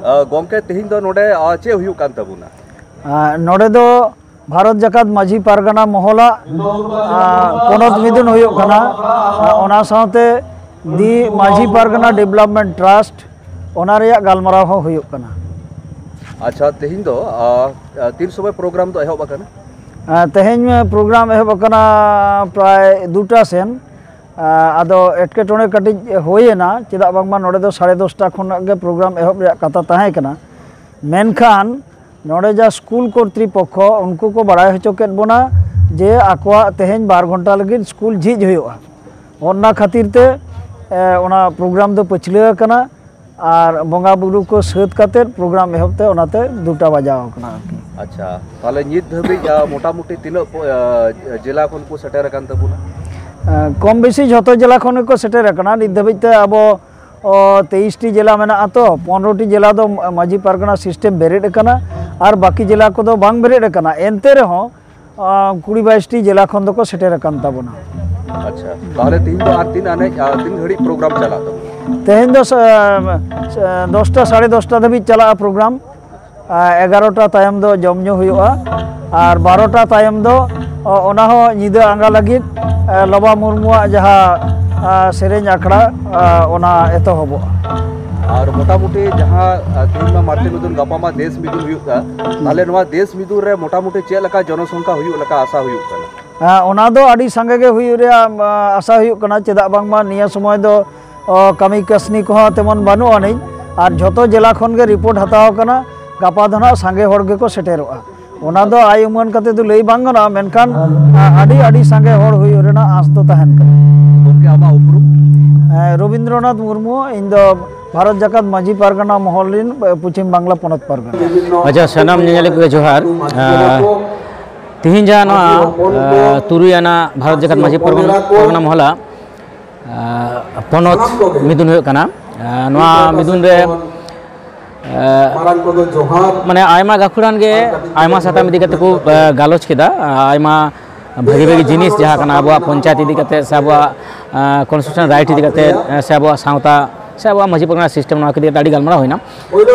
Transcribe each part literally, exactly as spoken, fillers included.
ᱜᱚᱢᱠᱮ, ᱛᱮᱦᱮᱧ ᱫᱚ ᱱᱚᱰᱮ ᱪᱮᱫ ᱦᱩᱭᱩᱜ ᱠᱟᱱ ᱛᱟᱵᱚᱱᱟ? ᱱᱚᱰᱮ ᱫᱚ ᱵᱷᱟᱨᱚᱛ ᱡᱟᱠᱟᱛ ᱢᱟᱹᱡᱷᱤ ᱯᱟᱨᱜᱟᱱᱟ ᱢᱚᱦᱚᱞᱟᱜ ᱯᱚᱱᱚᱛ ᱢᱤᱫᱩᱱ ᱦᱩᱭᱩᱜ ᱠᱟᱱᱟ᱾ ᱚᱱᱟ ᱥᱟᱶᱛᱮ ᱫᱤ ᱢᱟᱹᱡᱷᱤ ᱯᱟᱨᱜᱟᱱᱟ ᱰᱮᱵᱷᱞᱚᱯᱢᱮᱱᱴ ᱴᱨᱟᱥᱴ, ᱚᱱᱟ ᱨᱮᱭᱟᱜ ᱜᱟᱞᱢᱟᱨᱟᱣ ᱦᱚᱸ ᱦᱩᱭᱩᱜ ᱠᱟᱱᱟ᱾ ᱟᱪᱪᱷᱟ, ᱛᱮᱦᱮᱧ ᱫᱚ ᱛᱤᱱ ᱥᱚᱢᱚᱭ ᱯᱨᱳᱜᱨᱟᱢ ᱫᱚ ᱮᱦᱚᱵ ᱟᱠᱟᱱᱟ? ᱛᱮᱦᱮᱧ ᱯᱨᱳᱜᱨᱟᱢ ᱮᱦᱚᱵ ᱟᱠᱟᱱᱟ ᱯᱨᱟᱭ ᱫᱩᱴᱟ ᱥᱮᱱ᱾ ᱟᱫᱚ ᱮᱴᱠᱮᱴᱚᱬᱮ ᱠᱟᱹᱴᱤᱡ ᱦᱩᱭᱮᱱᱟ, ᱪᱮᱫᱟᱜ ᱵᱟᱝᱢᱟ ᱱᱚᱰᱮ ᱫᱚ ᱥᱟᱲᱮ ᱫᱚᱥᱴᱟ ᱠᱷᱚᱱᱟᱜ ᱜᱮ ᱯᱨᱳᱜᱨᱟᱢ ᱮᱦᱚᱵ ᱨᱮᱭᱟᱜ ᱠᱟᱛᱷᱟ ᱛᱟᱦᱮᱸ ᱠᱟᱱᱟ᱾ ᱢᱮᱱᱠᱷᱟᱱ ᱱᱚᱰᱮ ᱡᱟ ᱥᱠᱩᱞ ᱠᱚᱨᱛᱨᱤᱯᱚᱠᱠᱷᱚ, ᱩᱱᱠᱩ ᱠᱚ ᱵᱟᱲᱟᱭ ᱦᱚᱪᱚ ᱠᱮᱫ ᱵᱚᱱᱟ ᱡᱮ ᱟᱠᱚᱣᱟᱜ ᱛᱮᱦᱮᱧ ᱵᱟᱨ ᱜᱷᱚᱱᱴᱟ ᱞᱟᱹᱜᱤᱫ ᱥᱠᱩᱞ ᱡᱷᱤᱡ ᱦᱩᱭᱩᱜᱼᱟ᱾ ᱚᱱᱟ ᱠᱷᱟᱹᱛᱤᱨ ᱛᱮ ᱚᱱᱟ ᱯᱨᱳᱜᱨᱟᱢ ᱫᱚ ᱯᱟᱹᱪᱷᱞᱟᱹ ᱟᱠᱟᱱᱟ᱾ ᱟᱨ ᱵᱚᱸᱜᱟ ᱵᱩᱨᱩ ᱠᱚ ᱥᱟᱹᱛ ᱠᱟᱛᱮᱫ ᱯᱨᱳᱜᱨᱟᱢ ᱮᱦᱚᱵ ᱛᱮ ᱚᱱᱟᱛᱮ ᱫᱩᱴᱟ ᱵᱟᱡᱟᱣ ᱟᱠᱟᱱᱟ ᱟᱨᱠᱤ᱾ ᱟᱪᱪᱷᱟ, ᱛᱟᱦᱚᱞᱮ ᱱᱤᱛ ᱫᱷᱟᱹᱵᱤᱡ ᱢᱚᱴᱟᱢᱩᱴᱤ ᱛᱤᱱᱟᱹᱜ ᱡᱮᱞᱟ ᱠᱷᱚᱱ ᱠᱚ ᱥᱮᱴᱮᱨ ᱟᱠᱟᱱ ᱛᱟᱵᱚᱱᱟ? ᱠᱚᱢ ᱵᱮᱥᱤ ᱡᱷᱚᱛᱚ ᱡᱮᱞᱟ ᱠᱷᱚᱱ ᱜᱮᱠᱚ ᱥᱮᱴᱮᱨ ᱟᱠᱟᱱᱟ᱾ ᱱᱤᱛ ᱫᱷᱟᱹᱵᱤᱡ ᱛᱮ ᱟᱵᱚ ᱛᱮᱭᱤᱥ ᱴᱤ ᱡᱮᱞᱟ ᱢᱮᱱᱟᱜᱼᱟ, ᱛᱚ ᱯᱚᱱᱨᱚ ᱴᱤ ᱡᱮᱞᱟ ᱫᱚ ᱢᱟᱹᱡᱷᱤ ᱯᱟᱨᱜᱟᱱᱟ ᱥᱤᱥᱴᱮᱢ ᱵᱮᱨᱮᱫ ᱟᱠᱟᱱᱟ, ᱟᱨ ᱵᱟᱹᱠᱤ ᱡᱮᱞᱟ ᱠᱚᱫᱚ ᱵᱟᱝ ᱵᱮᱨᱮᱫ ᱟᱠᱟᱱᱟ᱾ ᱮᱱᱛᱮ ᱨᱮᱦᱚᱸ ᱠᱩᱲᱤ ᱵᱟᱭᱤᱥ ᱴᱤ ᱡᱮᱞᱟ ᱠᱷᱚᱱ ᱫᱚᱠᱚ ᱥᱮᱴᱮᱨ ᱟᱠᱟᱱ ᱛᱟᱵᱚᱱᱟ᱾ ᱟᱪᱪᱷᱟ, ᱛᱟᱦᱚᱞᱮ ᱛᱤᱦᱤᱧ ᱫᱚ ᱟᱨ ᱛᱤᱱ ᱟᱱᱮᱡ ᱛᱤᱱ ᱜᱷᱟᱹᱲᱤᱡ ᱯᱨᱳᱜᱨᱟᱢ ᱪᱟᱞᱟᱜ ᱛᱟᱵᱚᱱᱟ? ᱛᱮᱦᱮᱧ ᱫᱚ ᱫᱚᱥᱴᱟ ᱥᱟᱲᱮ ᱫᱚᱥᱴᱟ ᱫᱷᱟᱹᱵᱤᱡ ᱪᱟᱞᱟᱜᱼᱟ ᱯᱨᱳᱜᱨᱟᱢ᱾ ᱮᱜᱟᱨᱚᱴᱟ ᱛᱟᱭᱚᱢ ᱫᱚ ᱡᱚᱢ ᱧᱩ ᱦᱩᱭᱩᱜᱼᱟ, ᱟᱨ ᱵᱟᱨᱚᱴᱟ ᱛᱟᱭᱚᱢ ᱫᱚ ᱚᱱᱟ ᱦᱚᱸ ᱧᱤᱫᱟᱹ ᱟᱸᱜᱟ ᱞᱟᱹᱜᱤᱫ ᱞᱚᱵᱟ ᱢᱩᱨᱢᱩᱣᱟᱜ ᱡᱟᱦᱟᱸ ᱥᱮᱨᱮᱧ ᱟᱠᱷᱲᱟ, ᱚᱱᱟ ᱮᱛᱚᱦᱚᱵᱚᱜᱼᱟ᱾ ᱟᱨ ᱢᱚᱴᱟᱢᱩᱴᱤ ᱡᱟᱦᱟᱸ ᱛᱮᱦᱮᱧ ᱢᱟ ᱢᱟᱨᱛᱮ ᱢᱤᱫᱩᱱ, ᱜᱟᱯᱟ ᱢᱟ ᱫᱮᱥ ᱢᱤᱫᱩᱱ ᱦᱩᱭᱩᱜ ᱠᱟᱱ, ᱛᱟᱦᱚᱞᱮ ᱱᱚᱣᱟ ᱫᱮᱥ ᱢᱤᱫᱩᱱ ᱨᱮ ᱢᱚᱴᱟᱢᱩᱴᱤ ᱪᱮᱫ ᱞᱮᱠᱟ ᱡᱚᱱᱚᱥᱚᱝᱠᱷᱟ ᱦᱩᱭᱩᱜ ᱞᱮᱠᱟ ᱟᱥᱟ ᱦᱩᱭᱩᱜ ᱠᱟᱱᱟ? ᱚᱱᱟ ᱫᱚ ᱟᱹᱰᱤ ᱥᱟᱸᱜᱮ ᱜᱮ ᱦᱩᱭᱩᱜ ᱨᱮᱭᱟᱜ ᱟᱥᱟ ᱦᱩᱭᱩᱜ ᱠᱟᱱᱟ᱾ ᱪᱮᱫᱟᱜ ᱵᱟᱝᱢᱟ ᱱᱤᱭᱟᱹ ᱥᱚᱢᱚᱭ ᱫᱚ ᱠᱟᱹᱢᱤ ᱠᱟᱹᱥᱱᱤ ᱠᱚᱦᱚᱸ ᱛᱮᱢᱚᱱ ᱵᱟᱹᱱᱩᱜ ᱟᱹᱱᱤᱡ, ᱟᱨ ᱡᱷᱚᱛᱚ ᱡᱮᱞᱟ ᱠᱷᱚᱱ ᱜᱮ ᱨᱤᱯᱳᱨᱴ ᱦᱟᱛᱟᱣ ᱟᱠᱟᱱᱟ, ᱜᱟᱯᱟ ᱫᱚ ᱱᱟᱦᱟᱜ ᱥᱟᱸᱜᱮ ᱦᱚᱲ ᱜᱮᱠᱚ ᱥᱮᱴᱮᱨᱚᱜᱼᱟ᱾ ᱚᱱᱟ ᱫᱚ ᱟᱭ ᱩᱢᱟᱹᱱ ᱠᱟᱛᱮ ᱫᱚ ᱞᱟᱹᱭ ᱵᱟᱝ ᱜᱟᱱᱚᱜᱼᱟ, ᱢᱮᱱᱠᱷᱟᱱ ᱟᱹᱰᱤ ᱟᱹᱰᱤ ᱥᱟᱸᱜᱮ ᱦᱚᱲ ᱦᱩᱭᱩᱜ ᱨᱮᱱᱟᱜ ᱟᱸᱥ ᱫᱚ ᱛᱟᱦᱮᱱ ᱠᱟᱱᱟ᱾ ᱜᱚᱢᱠᱮ, ᱟᱢᱟᱜ ᱩᱯᱨᱩᱢ? ᱨᱚᱵᱤᱱᱫᱨᱚᱱᱟᱛᱷ ᱢᱩᱨᱢᱩ, ᱤᱧ ᱫᱚ ᱵᱷᱟᱨᱚᱛ ᱡᱟᱠᱟᱛ ᱢᱟᱹᱡᱷᱤ ᱯᱟᱨᱜᱟᱱᱟ ᱢᱚᱦᱚᱞ ᱨᱤᱱ ᱯᱚᱪᱷᱤᱢ ᱵᱟᱝᱞᱟ ᱯᱚᱱᱚᱛ ᱯᱟᱨᱜᱟᱱᱟ᱾ ᱟᱪᱪᱷᱟ, ᱥᱟᱱᱟᱢ ᱧᱮᱧᱮᱞᱤᱭᱟᱹ ᱠᱚᱜᱮ ᱡᱚᱦᱟᱨ᱾ ᱛᱤᱦᱤᱧ ᱡᱟᱦᱟᱸ ᱱᱚᱣᱟ ᱛᱩᱨᱩᱭ ᱟᱱᱟᱜ ᱵᱷᱟᱨᱚᱛ ᱡᱟᱠᱟᱛ ᱢᱟᱹᱡᱷᱤ ᱯᱟᱨᱜᱟᱱᱟ ᱢᱚᱦᱚᱞᱟᱜ ᱯᱚᱱᱚᱛ ᱢᱤᱫᱩᱱ ᱦᱩᱭᱩᱜ ᱠᱟᱱᱟ᱾ ᱱᱚᱣᱟ ᱢᱤᱫᱩᱱ ᱨᱮ ᱢᱟᱨᱟᱝ ᱠᱚᱫᱚ ᱡᱚᱦᱟᱨ᱾ ᱢᱟᱱᱮ ᱟᱭᱢᱟ ᱜᱟᱹᱠᱷᱩᱲᱟᱱ ᱜᱮ ᱟᱭᱢᱟ ᱥᱟᱛᱟᱢ ᱤᱫᱤ ᱠᱟᱛᱮ ᱠᱚ ᱜᱟᱞᱚᱪ ᱠᱮᱫᱟ᱾ ᱟᱭᱢᱟ ᱵᱷᱟᱹᱜᱤ ᱵᱷᱟᱹᱜᱤ ᱡᱤᱱᱤᱥ ᱡᱟᱦᱟᱸ ᱠᱟᱱᱟ ᱟᱵᱚᱣᱟᱜ ᱯᱚᱧᱪᱟᱭᱮᱛ ᱤᱫᱤ ᱠᱟᱛᱮ ᱥᱮ ᱟᱵᱚᱣᱟᱜ ᱠᱚᱱᱥᱴᱤᱴᱩᱥᱚᱱᱟᱞ ᱨᱟᱭᱤᱴ ᱤᱫᱤ ᱠᱟᱛᱮ ᱥᱮ ᱟᱵᱚᱣᱟᱜ ᱥᱟᱶᱛᱟ ᱟᱪᱪᱷᱟ, ᱟᱵᱚᱣᱟᱜ ᱢᱟᱹᱡᱷᱤ ᱯᱟᱨᱜᱟᱱᱟ ᱥᱤᱥᱴᱮᱢ, ᱱᱚᱣᱟ ᱠᱚ ᱤᱫᱤ ᱠᱟᱛᱮ ᱟᱹᱰᱤ ᱜᱟᱞᱢᱟᱨᱟᱣ ᱦᱩᱭᱱᱟ,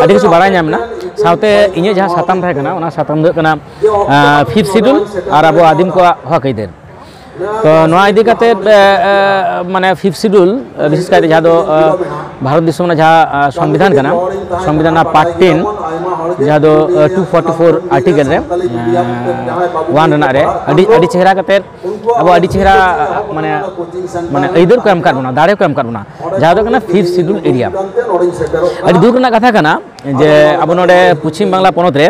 ᱟᱹᱰᱤ ᱠᱤᱪᱷᱩ ᱵᱟᱲᱟᱭ ᱧᱟᱢ ᱮᱱᱟ᱾ ᱥᱟᱶᱛᱮ ᱤᱧᱟᱹᱜ ᱡᱟᱦᱟᱸ ᱥᱟᱛᱟᱢ ᱛᱟᱦᱮᱸ ᱠᱟᱱᱟ, ᱚᱱᱟ ᱥᱟᱛᱟᱢ ᱫᱚ ᱦᱩᱭᱩᱜ ᱠᱟᱱᱟ ᱯᱷᱤᱯᱛᱷ ᱥᱤᱰᱩᱞ ᱟᱨ ᱟᱵᱚ ᱟᱹᱫᱤᱢ ᱠᱚᱣᱟᱜ ᱦᱚᱠ ᱟᱹᱭᱫᱟᱹᱨ᱾ ᱛᱚ ᱱᱚᱣᱟ ᱤᱫᱤ ᱠᱟᱛᱮ ᱢᱟᱱᱮ ᱯᱷᱤᱯᱛᱷ ᱥᱤᱰᱩᱞ, ᱵᱤᱥᱮᱥ ᱠᱟᱭᱛᱮ ᱡᱟᱦᱟᱸ ᱫᱚ ᱵᱷᱟᱨᱚᱛ ᱫᱤᱥᱚᱢ ᱨᱮᱱᱟᱜ ᱡᱟᱦᱟᱸ ᱥᱚᱝᱵᱤᱫᱷᱟᱱ ᱠᱟᱱᱟ, ᱥᱚᱝᱵᱤᱫᱷᱟᱱ ᱨᱮᱱᱟᱜ ᱯᱟᱨᱴ ᱴᱮᱱ, ᱡᱟᱦᱟᱸ ᱫᱚ ᱴᱩ ᱯᱷᱳᱨᱴᱤ ᱯᱷᱳᱨ ᱟᱨᱴᱤᱠᱮᱞ ᱨᱮ ᱚᱣᱟᱱ ᱨᱮᱱᱟᱜ ᱨᱮ ᱟᱹᱰᱤ ᱟᱹᱰᱤ ᱪᱮᱦᱨᱟ ᱠᱟᱛᱮ ᱟᱵᱚ ᱟᱹᱰᱤ ᱪᱮᱦᱨᱟ ᱢᱟᱱᱮ ᱢᱟᱱᱮ ᱟᱹᱭᱫᱟᱹᱨ ᱠᱚ ᱮᱢ ᱟᱠᱟᱫ ᱵᱚᱱᱟ, ᱫᱟᱲᱮ ᱠᱚ ᱮᱢ ᱟᱠᱟᱫ ᱵᱚᱱᱟ, ᱡᱟᱦᱟᱸ ᱫᱚ ᱠᱟᱱᱟ ᱯᱷᱤᱯᱛᱷ ᱥᱤᱰᱩᱞ ᱮᱨᱤᱭᱟ᱾ ᱟᱹᱰᱤ ᱫᱩᱠ ᱨᱮᱱᱟᱜ ᱠᱟᱛᱷᱟ ᱠᱟᱱᱟ ᱡᱮ ᱟᱵᱚ ᱱᱚᱰᱮ ᱯᱚᱪᱷᱤᱢ ᱵᱟᱝᱞᱟ ᱯᱚᱱᱚᱛ ᱨᱮ,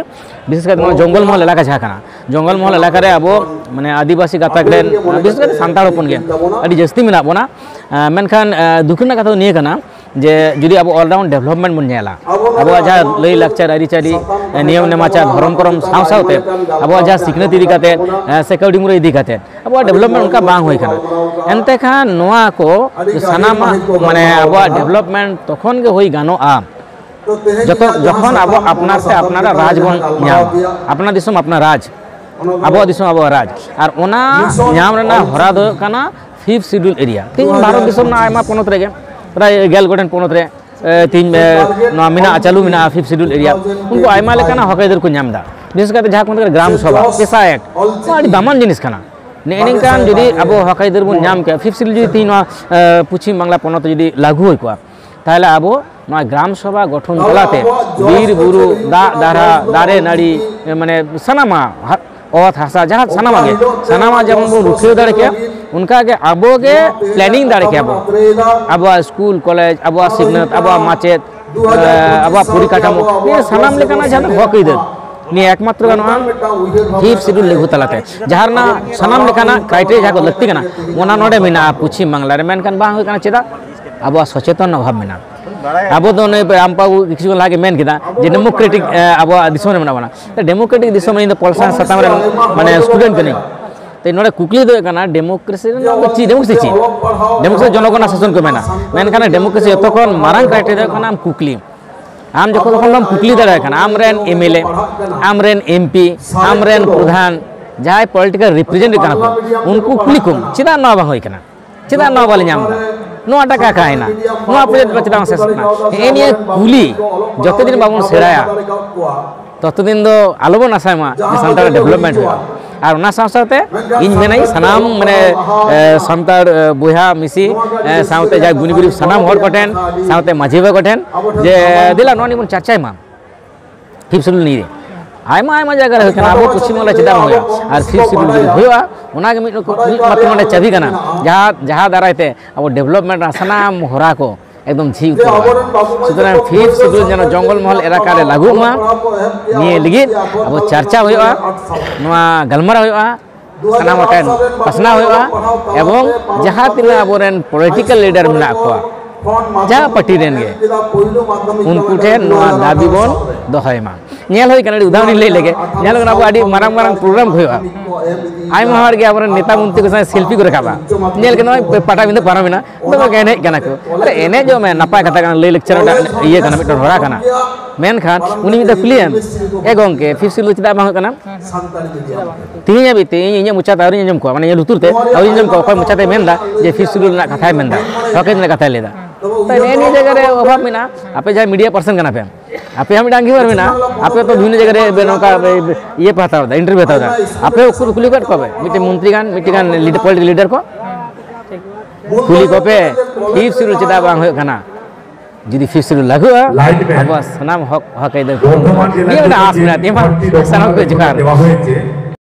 ᱵᱤᱥᱮᱥ ᱠᱟᱭᱛᱮ ᱱᱚᱣᱟ ᱡᱚᱝᱜᱚᱞ ᱢᱚᱦᱚᱞ ᱮᱞᱟᱠᱟ ᱡᱟᱦᱟᱸ ᱠᱟᱱᱟ, ᱡᱚᱝᱜᱚᱞ ᱢᱚᱦᱚᱞ ᱮᱞᱟᱠᱟ ᱨᱮ ᱟᱵᱚ ᱢᱟᱱᱮ ᱟᱹᱫᱤᱵᱟᱹᱥᱤ ᱜᱟᱛᱟᱠ ᱨᱮᱱ, ᱵᱤᱥᱮᱥ ᱠᱟᱭᱛᱮ ᱥᱟᱱᱛᱟᱲ ᱦᱚᱯᱚᱱ ᱜᱮ ᱟᱹᱰᱤ ᱡᱟᱹᱥᱛᱤ ᱢᱮᱱᱟᱜ ᱵᱚᱱᱟ᱾ ᱢᱮᱱᱠᱷᱟᱱ ᱫᱩᱠ ᱨᱮᱱᱟᱜ ᱠᱟᱛᱷᱟ ᱫᱚ ᱱᱤᱭᱟᱹ ᱠᱟᱱᱟ ᱡᱮ ᱡᱩᱫᱤ ᱟᱵᱚ all round development ᱵᱚᱱ ᱧᱮᱞᱟ, ᱟᱵᱚᱣᱟᱜ ᱡᱟᱦᱟᱸ ᱞᱟᱹᱭ ᱞᱟᱠᱪᱟᱨ, ᱟᱹᱨᱤᱪᱟᱹᱞᱤ, ᱱᱤᱭᱚᱢ ᱱᱮᱢᱟᱪᱟᱨ, ᱫᱷᱚᱨᱚᱢ ᱠᱚᱨᱚᱢ ᱥᱟᱶ ᱥᱟᱶᱛᱮ ᱟᱵᱚᱣᱟᱜ ᱡᱟᱦᱟᱸ ᱥᱤᱠᱷᱱᱟᱹᱛ ᱤᱫᱤ ᱠᱟᱛᱮ ᱥᱮ ᱠᱟᱹᱣᱰᱤ ᱢᱩᱨᱟᱹᱭ ᱤᱫᱤ ᱠᱟᱛᱮ ᱟᱵᱚᱣᱟᱜ ᱰᱮᱵᱷᱞᱚᱯᱢᱮᱱᱴ ᱚᱱᱠᱟ ᱵᱟᱝ ᱦᱩᱭ ᱠᱟᱱᱟ᱾ ᱮᱱᱛᱮ ᱠᱷᱟᱱ ᱱᱚᱣᱟ ᱠᱚ ᱥᱟᱱᱟᱢᱟᱜ ᱢᱟᱱᱮ ᱟᱵᱚᱣᱟᱜ ᱰᱮᱵᱷᱞᱚᱯᱢᱮᱱᱴ ᱛᱚᱠᱷᱚᱱ ᱜᱮ ᱦᱩᱭ ᱜᱟᱱᱚᱜᱼᱟ ᱡᱚᱛᱚ ᱡᱚᱠᱷᱚᱱ ᱟᱵᱚ ᱟᱯᱱᱟᱨ ᱛᱮ ᱟᱯᱱᱟᱨᱟᱜ ᱨᱟᱡᱽ ᱵᱚᱱ ᱧᱟᱢᱟ, ᱟᱯᱱᱟᱨ ᱫᱤᱥᱚᱢ ᱟᱯᱱᱟᱨ ᱨᱟᱡᱽ, ᱟᱵᱚᱣᱟᱜ ᱫᱤᱥᱚᱢ ᱟᱵᱚᱣᱟᱜ ᱨᱟᱡᱽ᱾ ᱟᱨ ᱚᱱᱟ ᱧᱟᱢ ᱨᱮᱱᱟᱜ ᱦᱚᱨᱟ ᱫᱚ ᱦᱩᱭᱩᱜ ᱠᱟᱱᱟ ᱯᱷᱤᱯᱛᱷ ᱥᱤᱰᱩᱞ ᱮᱨᱤᱭᱟ᱾ ᱛᱮᱦᱮᱧ ᱵᱷᱟᱨᱚᱛ ᱫᱤᱥᱚᱢ ᱨᱮᱱᱟᱜ ᱟᱭᱢᱟ ᱯᱚᱱᱚᱛ ᱨᱮᱜᱮ, ᱯᱨᱟᱭ ᱜᱮᱞ ᱜᱚᱴᱮᱱ ᱯᱚᱱᱚᱛ ᱨᱮ ᱛᱮᱦᱮᱧ ᱱᱚᱣᱟ ᱢᱮᱱᱟᱜᱼᱟ, ᱪᱟᱹᱞᱩ ᱢᱮᱱᱟᱜᱼᱟ ᱯᱷᱤᱯᱛᱷ ᱥᱤᱰᱩᱞ ᱮᱨᱤᱭᱟ᱾ ᱩᱱᱠᱩ ᱟᱭᱢᱟ ᱞᱮᱠᱟᱱᱟᱜ ᱦᱚᱠ ᱟᱹᱭᱫᱟᱹᱨ ᱠᱚ ᱧᱟᱢ ᱮᱫᱟ᱾ ᱵᱤᱥᱮᱥ ᱠᱟᱛᱮ ᱡᱟᱦᱟᱸ ᱠᱚ ᱢᱮᱛᱟᱜ ᱠᱟᱱᱟ ᱜᱨᱟᱢ ᱥᱚᱵᱷᱟ, ᱯᱮᱥᱟ ᱮᱠᱴ, ᱱᱚᱣᱟ ᱟᱹᱰᱤ ᱫᱟᱢᱟᱱ ᱡᱤᱱᱤᱥ ᱠᱟᱱᱟ᱾ ᱱᱮᱜᱼᱮ ᱱᱤᱝᱠᱟᱱ ᱡᱩᱫᱤ ᱟᱵᱚ ᱦᱚᱠ ᱟᱹᱭᱫᱟᱹᱨ ᱵᱚᱱ ᱧᱟᱢ ᱠᱮᱭᱟ, ᱯᱷᱤᱯᱛᱷ ᱥᱤᱰᱩᱞ ᱡᱩᱫᱤ ᱛᱮᱦᱮᱧ ᱱᱚᱣᱟ ᱯᱚᱪᱷᱤᱢ ᱵᱟᱝᱞᱟ ᱯᱚᱱᱚᱛ ᱨᱮ ᱡᱩᱫᱤ ᱞᱟᱹᱜᱩ ᱦᱩᱭ ᱠᱚᱜᱼᱟ, ᱛᱟᱦᱚᱞᱮ ᱟᱵᱚ ᱱᱚᱣᱟ ᱜᱨᱟᱢ ᱥᱚᱵᱷᱟ ᱜᱚᱴᱷᱚᱱ ᱛᱟᱞᱟᱛᱮ ᱵᱤᱨ ᱵᱩᱨᱩ, ᱫᱟᱜ ᱫᱟᱨᱦᱟ, ᱫᱟᱨᱮ ᱱᱟᱹᱲᱤ, ᱢᱟᱱᱮ ᱥᱟᱱᱟᱢᱟᱜ ᱦᱟ-, ᱚᱛ ᱦᱟᱥᱟ ᱡᱟᱦᱟᱸ ᱥᱟᱱᱟᱢᱟᱜ ᱜᱮ, ᱥᱟᱱᱟᱢᱟᱜ ᱡᱮᱢᱚᱱ ᱵᱚᱱ ᱨᱩᱠᱷᱤᱭᱟᱹ ᱫᱟᱲᱮ ᱠᱮᱭᱟ, ᱚᱱᱠᱟᱜᱮ ᱟᱵᱚ ᱜᱮ ᱯᱞᱮᱱᱤᱝ ᱫᱟᱲᱮ ᱠᱮᱭᱟ ᱵᱚᱱ᱾ ᱟᱵᱚᱣᱟᱜ ᱥᱠᱩᱞ, ᱠᱚᱞᱮᱡᱽ, ᱟᱵᱚᱣᱟᱜ ᱥᱤᱠᱷᱱᱟᱹᱛ, ᱟᱵᱚᱣᱟᱜ ᱢᱟᱪᱮᱫ, ᱟᱵᱚᱣᱟᱜ ᱯᱚᱨᱤᱠᱟᱴᱷᱟᱢᱳ, ᱱᱤᱭᱟᱹ ᱥᱟᱱᱟᱢ ᱞᱮᱠᱟᱱᱟᱜ ᱡᱟᱦᱟᱸ ᱦᱚᱠ ᱟᱹᱭᱫᱟᱹᱨ, ᱱᱤᱭᱟᱹ ᱮᱠᱢᱟᱛᱨᱚ ᱜᱟᱱᱚᱜᱼᱟ ᱯᱷᱤᱯᱛᱷ ᱥᱤᱰᱩᱞ ᱞᱟᱹᱜᱩ ᱛᱟᱞᱟᱛᱮ, ᱡᱟᱦᱟᱸ ᱨᱮᱱᱟᱜ ᱥᱟᱱᱟᱢ ᱞᱮᱠᱟᱱᱟᱜ ᱠᱨᱟᱭᱴᱮᱨᱤᱭᱟ ᱡᱟᱦᱟᱸ ᱠᱚ ᱞᱟᱹᱠᱛᱤ ᱠᱟᱱᱟ, ᱚᱱᱟ ᱱᱚᱰᱮ ᱢᱮᱱᱟᱜᱼᱟ ᱯᱚᱪᱷᱤᱢ ᱵᱟᱝᱞᱟ ᱨᱮ᱾ ᱢᱮᱱᱠᱷᱟᱱ ᱵᱟᱝ ᱦᱩᱭᱩᱜ ᱠᱟᱱᱟ᱾ ᱪᱮᱫᱟᱜ? ᱟᱵᱚᱣᱟᱜ ᱥᱚᱪᱮᱛᱚᱱ ᱚᱵᱷᱟᱵ ᱢᱮᱱᱟᱜᱼᱟ᱾ ᱟᱵᱚ ᱫᱚ ᱱᱩᱭ ᱟᱢᱯᱟ ᱠᱤᱪᱷᱩ ᱠᱷᱚᱱ ᱞᱟᱦᱟ ᱜᱮ ᱢᱮᱱ ᱠᱮᱫᱟ ᱡᱮ ᱰᱮᱢᱳᱠᱨᱮᱴᱤᱠ ᱟᱵᱚᱣᱟᱜ ᱫᱤᱥᱚᱢ ᱨᱮ ᱢᱮᱱᱟᱜ ᱵᱚᱱᱟ᱾ ᱰᱮᱢᱳᱠᱨᱮᱴᱤᱠ ᱫᱤᱥᱚᱢ ᱨᱮ ᱤᱧ ᱫᱚ ᱯᱚᱞ ᱥᱟᱭᱮᱱᱥ ᱥᱟᱛᱟᱢ ᱨᱮ ᱢᱟᱱᱮ ᱥᱴᱩᱰᱮᱱᱴ ᱠᱟᱹᱱᱟᱹᱧ᱾ ᱛᱚ ᱱᱚᱰᱮ ᱠᱩᱠᱞᱤ ᱫᱚ ᱦᱩᱭᱩᱜ ᱠᱟᱱᱟ, ᱰᱮᱢᱳᱠᱨᱮᱥᱤ ᱨᱮᱱᱟᱜ ᱫᱚ ᱪᱮᱫ? ᱰᱮᱢᱳᱠᱨᱮᱥᱤ ᱪᱮᱫ? ᱰᱮᱢᱳᱠᱨᱮᱥᱤ ᱡᱚᱱᱚᱜᱚᱱᱟᱜ ᱥᱟᱥᱚᱱ ᱠᱚ ᱢᱮᱱᱟ᱾ ᱢᱮᱱᱠᱷᱟᱱ ᱰᱮᱢᱳᱠᱨᱮᱥᱤ ᱡᱚᱛᱚ ᱠᱷᱚᱱ ᱢᱟᱨᱟᱝ ᱠᱨᱟᱭᱴᱮᱨᱤᱭᱟ ᱦᱩᱭᱩᱜ ᱠᱟᱱᱟ ᱟᱢ ᱠᱩᱠᱞᱤ᱾ ᱟᱢ ᱡᱚᱠᱷᱚᱱ ᱛᱚᱠᱷᱚᱱ ᱵᱟᱢ ᱠᱩᱠᱞᱤ ᱫᱟᱲᱮᱭᱟᱭ ᱠᱟᱱᱟ, ᱟᱢᱨᱮᱱ ᱮᱢ ᱮᱞ ᱮ, ᱟᱢᱨᱮᱱ ᱮᱢ ᱯᱤ, ᱟᱢᱨᱮᱱ ᱯᱨᱚᱫᱷᱟᱱ, ᱡᱟᱦᱟᱸᱭ ᱯᱚᱞᱤᱴᱤᱠᱟᱞ ᱨᱤᱯᱨᱮᱡᱮᱱᱴᱮᱴᱤᱵᱷ ᱠᱟᱱᱟ ᱠᱚ, ᱩᱱᱠᱩ ᱠᱩᱞᱤ ᱠᱚᱢ, ᱪᱮᱫᱟᱜ ᱱᱚᱣᱟ ᱵᱟᱝ ᱦᱩᱭ ᱠᱟᱱᱟ? ᱪᱮᱫᱟᱜ ᱱᱚᱣᱟ ᱵᱟᱞᱮ ᱧᱟᱢ ᱮᱫᱟ? ᱱᱚᱣᱟ ᱴᱟᱠᱟ ᱚᱠᱟᱭᱮᱱᱟ? ᱱᱚᱣᱟ ᱯᱨᱚᱡᱮᱠᱴ ᱫᱚ ᱪᱮᱫᱟᱜ ᱵᱟᱝ ᱥᱮᱥ ᱠᱟᱱᱟ? ᱦᱮᱸ, ᱱᱤᱭᱟᱹ ᱠᱩᱞᱤ ᱡᱚᱛᱚ ᱫᱤᱱ ᱵᱟᱵᱚᱱ ᱥᱮᱬᱟᱭᱟ, ᱛᱚᱛᱚ ᱫᱤᱱ ᱫᱚ ᱟᱞᱚᱵᱚᱱ ᱟᱥᱟᱭ ᱢᱟ ᱡᱮ ᱥᱟᱱᱛᱟᱲ ᱰᱮᱵᱷᱞᱚᱯᱢᱮᱱᱴ ᱦᱩᱭᱩᱜᱼᱟ᱾ ᱟᱨ ᱚᱱᱟ ᱥᱟᱶ ᱥᱟᱶᱛᱮ ᱤᱧ ᱢᱮᱱᱟᱹᱧ ᱥᱟᱱᱟᱢ, ᱢᱟᱱᱮ, ᱮ, ᱥᱟᱱᱛᱟᱲ, ᱮ, ᱵᱚᱭᱦᱟ ᱢᱤᱥᱤ, ᱮ, ᱥᱟᱶᱛᱮ ᱡᱟᱦᱟᱸᱭ ᱜᱩᱱᱤ ᱜᱩᱨᱤᱵ ᱥᱟᱱᱟᱢ ᱦᱚᱲ ᱠᱚᱴᱷᱮᱱ, ᱥᱟᱶᱛᱮ ᱢᱟᱹᱡᱷᱤ ᱵᱟᱵᱟ ᱠᱚᱴᱷᱮᱱ, ᱡᱮ ᱫᱮᱞᱟ ᱱᱚᱣᱟ ᱱᱤᱭᱮ ᱵᱚᱱ ᱪᱟᱨᱪᱟᱭ ᱢᱟ᱾ ᱯᱷᱤᱯᱛᱷ ᱥᱤᱰᱩᱞ ᱱᱤᱭᱮ ᱟᱭᱢᱟ ᱟᱭᱢᱟ ᱡᱟᱭᱜᱟ ᱨᱮ ᱦᱩᱭᱩᱜ ᱠᱟᱱᱟ, ᱟᱵᱚ ᱯᱚᱥᱪᱤᱢ ᱵᱟᱝᱞᱟ ᱪᱮᱫᱟᱜ ᱵᱟᱝ ᱦᱩᱭᱩᱜᱼᱟ? ᱟᱨ ᱯᱷᱤᱯᱛᱷ ᱥᱤᱰᱩᱞ ᱡᱩᱫᱤ ᱦᱩᱭᱩᱜᱼᱟ, ᱚᱱᱟᱜᱮ ᱢᱤᱫ ᱨᱚᱠᱚᱢ, ᱢᱤᱫ ᱢᱟᱛᱨᱚ ᱱᱚᱰᱮ ᱪᱟᱹᱵᱤ ᱠᱟᱱᱟ, ᱡᱟᱦᱟᱸ, ᱡᱟᱦᱟᱸ ᱫᱟᱨᱟᱭ ᱛᱮ ᱟᱵᱚ ᱰᱮᱵᱷᱞᱚᱯᱢᱮᱱᱴ ᱨᱮᱱᱟᱜ ᱥᱟᱱᱟᱢ ᱦᱚᱨᱟ ᱠᱚ ᱮᱠᱫᱚᱢ ᱡᱷᱤᱡ ᱩᱛᱟᱹᱨᱚᱜᱼᱟ᱾ ᱥᱩᱛᱚᱨᱟᱝ ᱯᱷᱤᱯᱛᱷ ᱥᱤᱰᱩᱞ ᱡᱮᱱᱚ ᱡᱚᱝᱜᱚᱞ ᱢᱚᱦᱚᱞ ᱮᱞᱟᱠᱟ ᱨᱮ ᱞᱟᱹᱜᱩᱜ ᱢᱟ, ᱱᱤᱭᱟᱹ ᱞᱟᱹᱜᱤᱫ ᱟᱵᱚ ᱪᱟᱨᱪᱟ ᱦᱩᱭᱩᱜᱼᱟ, ᱱᱚᱣᱟ ᱜᱟᱞᱢᱟᱨᱟᱣ ᱦᱩᱭᱩᱜᱼᱟ, ᱥᱟᱱᱟᱢ ᱦᱚᱲ ᱴᱷᱮᱱ ᱯᱟᱥᱱᱟᱣ ᱦᱩᱭᱩᱜᱼᱟ᱾ ᱮᱵᱚᱝ ᱡᱟᱦᱟᱸ ᱛᱤᱱᱟᱹᱜ ᱟᱵᱚᱨᱮᱱ ᱯᱚᱞᱤᱴᱤᱠᱮᱞ ᱞᱤᱰᱟᱨ ᱢᱮᱱᱟᱜ ᱠᱚᱣᱟ, ᱡᱟᱦᱟᱸ ᱯᱟᱨᱴᱤ ᱨᱮᱱ ᱜᱮ, ᱩᱱᱠᱩ ᱴᱷᱮᱱ ᱱᱚᱣᱟ ᱫᱟᱹᱵᱤ ᱵᱚᱱ ᱫᱚᱦᱚᱭ ᱢᱟ᱾ ᱧᱮᱞ ᱦᱩᱭ ᱠᱟᱱᱟ, ᱟᱹᱰᱤ ᱩᱫᱟᱦᱚᱨᱚᱱ ᱤᱧ ᱞᱟᱹᱭ ᱞᱮᱜᱮ, ᱧᱮᱞ ᱠᱟᱱᱟ ᱟᱵᱚ ᱟᱹᱰᱤ ᱢᱟᱨᱟᱝ ᱢᱟᱨᱟᱝ ᱯᱨᱳᱜᱨᱟᱢ ᱠᱚ ᱦᱩᱭᱩᱜᱼᱟ, ᱟᱭᱢᱟ ᱦᱚᱲ ᱜᱮ ᱟᱵᱚᱨᱮᱱ ᱱᱮᱛᱟ ᱢᱚᱱᱛᱨᱤ ᱠᱚ ᱥᱟᱶ ᱥᱮᱞᱯᱷᱤ ᱠᱚ ᱨᱟᱠᱟᱵᱟ᱾ ᱧᱮᱞ ᱠᱮᱫ ᱱᱚᱜᱼᱚᱭ ᱯᱟᱴᱟᱵᱤᱸᱫᱷᱟᱹ ᱯᱟᱨᱚᱢᱮᱱᱟ, ᱫᱚᱢᱮ ᱠᱚ ᱮᱱᱮᱡ ᱠᱟᱱᱟ ᱠᱚ᱾ ᱟᱨᱮ, ᱮᱱᱮᱡᱚᱜ ᱢᱮ, ᱱᱟᱯᱟᱭ ᱠᱟᱛᱷᱟ ᱠᱟᱱᱟ, ᱞᱟᱹᱭ ᱞᱟᱠᱪᱟᱨ ᱨᱮᱱᱟᱜ ᱤᱭᱟᱹ ᱠᱟᱱᱟ, ᱢᱤᱫᱴᱮᱱ ᱦᱚᱨᱟ ᱠᱟᱱᱟ᱾ ᱢᱮᱱᱠᱷᱟᱱ ᱩᱱᱤ ᱢᱤᱫ ᱫᱷᱟᱣ ᱠᱩᱞᱤᱭᱮᱢ, "ᱮ ᱜᱚᱢᱠᱮ, ᱯᱷᱤᱯᱛᱷ ᱥᱤᱰᱩᱞ ᱪᱮᱫᱟᱜ ᱵᱟᱝ ᱦᱩᱭᱩᱜ ᱠᱟᱱᱟ?" ᱛᱮᱦᱮᱧ ᱦᱟᱹᱵᱤᱡ ᱛᱮ ᱤᱧ ᱤᱧᱟᱹᱜ ᱢᱚᱪᱟᱛᱮ ᱟᱹᱣᱨᱤᱧ ᱟᱸᱡᱚᱢ ᱠᱚᱣᱟ, ᱢᱟᱱᱮ ᱤᱧᱟᱹᱜ ᱞᱩᱛᱩᱨ ᱛᱮ ᱟᱹᱣᱨᱤᱧ ᱟᱸᱡᱚᱢ ᱠᱚᱣᱟ ᱚᱠᱚᱭ ᱢᱚᱪᱟᱛᱮ ᱢᱮᱱᱫᱟ ᱡᱮ ᱯᱷᱤᱯᱛᱷ ᱥᱤᱰᱩᱞ ᱨᱮᱱᱟᱜ ᱠᱟᱛᱷᱟᱭ ᱢᱮᱱᱫᱟ, ᱦᱚᱠ ᱟᱹᱭᱫᱟᱹᱨ ᱨᱮᱱᱟᱜ ᱠᱟᱛᱷᱟᱭ ᱞᱟᱹᱭᱫᱟ᱾ ᱛᱚ ᱱᱮᱜᱼᱮ ᱱᱤᱭᱟᱹ ᱡᱟᱭᱜᱟ ᱨᱮ ᱚᱵᱷᱟᱵ ᱢᱮᱱᱟᱜᱼᱟ᱾ ᱟᱯᱮ ᱡᱟᱦᱟᱸᱭ ᱢᱤᱰᱤᱭᱟ ᱯᱟᱨᱥᱚᱱ ᱠᱟᱱᱟ ᱯᱮ, ᱟᱯᱮ ᱦᱚᱸ ᱢᱤᱫᱴᱟᱝ ᱟᱸᱜᱤᱵᱷᱟᱨ ᱢᱮᱱᱟᱜᱼᱟ᱾ ᱟᱯᱮ ᱛᱚ ᱵᱤᱵᱷᱤᱱᱱᱚ ᱡᱟᱭᱜᱟ ᱨᱮ ᱱᱚᱝᱠᱟ ᱤᱭᱟᱹ ᱯᱮ ᱦᱟᱛᱟᱣ ᱮᱫᱟ, ᱤᱱᱴᱟᱨᱵᱷᱤᱭᱩ ᱦᱟᱛᱟᱣ ᱮᱫᱟ᱾ ᱟᱯᱮ ᱩᱱᱠᱩ ᱠᱩᱞᱤ ᱠᱚᱣᱟ ᱯᱮ, ᱢᱤᱫᱴᱮᱱ ᱢᱚᱱᱛᱨᱤ ᱜᱟᱱ, ᱢᱤᱫᱴᱮᱱ ᱜᱟᱱ ᱯᱚᱞᱤᱴᱤᱠᱟᱞ ᱞᱤᱰᱟᱨ ᱠᱚ ᱠᱩᱞᱤ ᱠᱚᱯᱮ, ᱯᱷᱤᱯᱛᱷ ᱥᱤᱰᱩᱞ ᱪᱮᱫᱟᱜ ᱵᱟᱝ ᱦᱩᱭᱩᱜ ᱠᱟᱱᱟ? ᱡᱩᱫᱤ ᱯᱷᱤᱯᱛᱷ ᱥᱤᱰᱩᱞ ᱞᱟᱹᱜᱩᱜᱼᱟ, ᱟᱵᱚᱣᱟᱜ ᱥᱟᱱᱟᱢ ᱦᱚᱠ, ᱦᱚᱠ ᱟᱹᱭᱫᱟᱹᱨ ᱱᱤᱭᱟᱹ ᱢᱤᱫᱴᱟᱝ ᱟᱥ ᱢᱮᱱᱟᱜ ᱛᱤᱧᱟᱹ᱾ ᱥᱟᱱᱟᱢ ᱠᱚ ᱡᱚᱦᱟᱨ᱾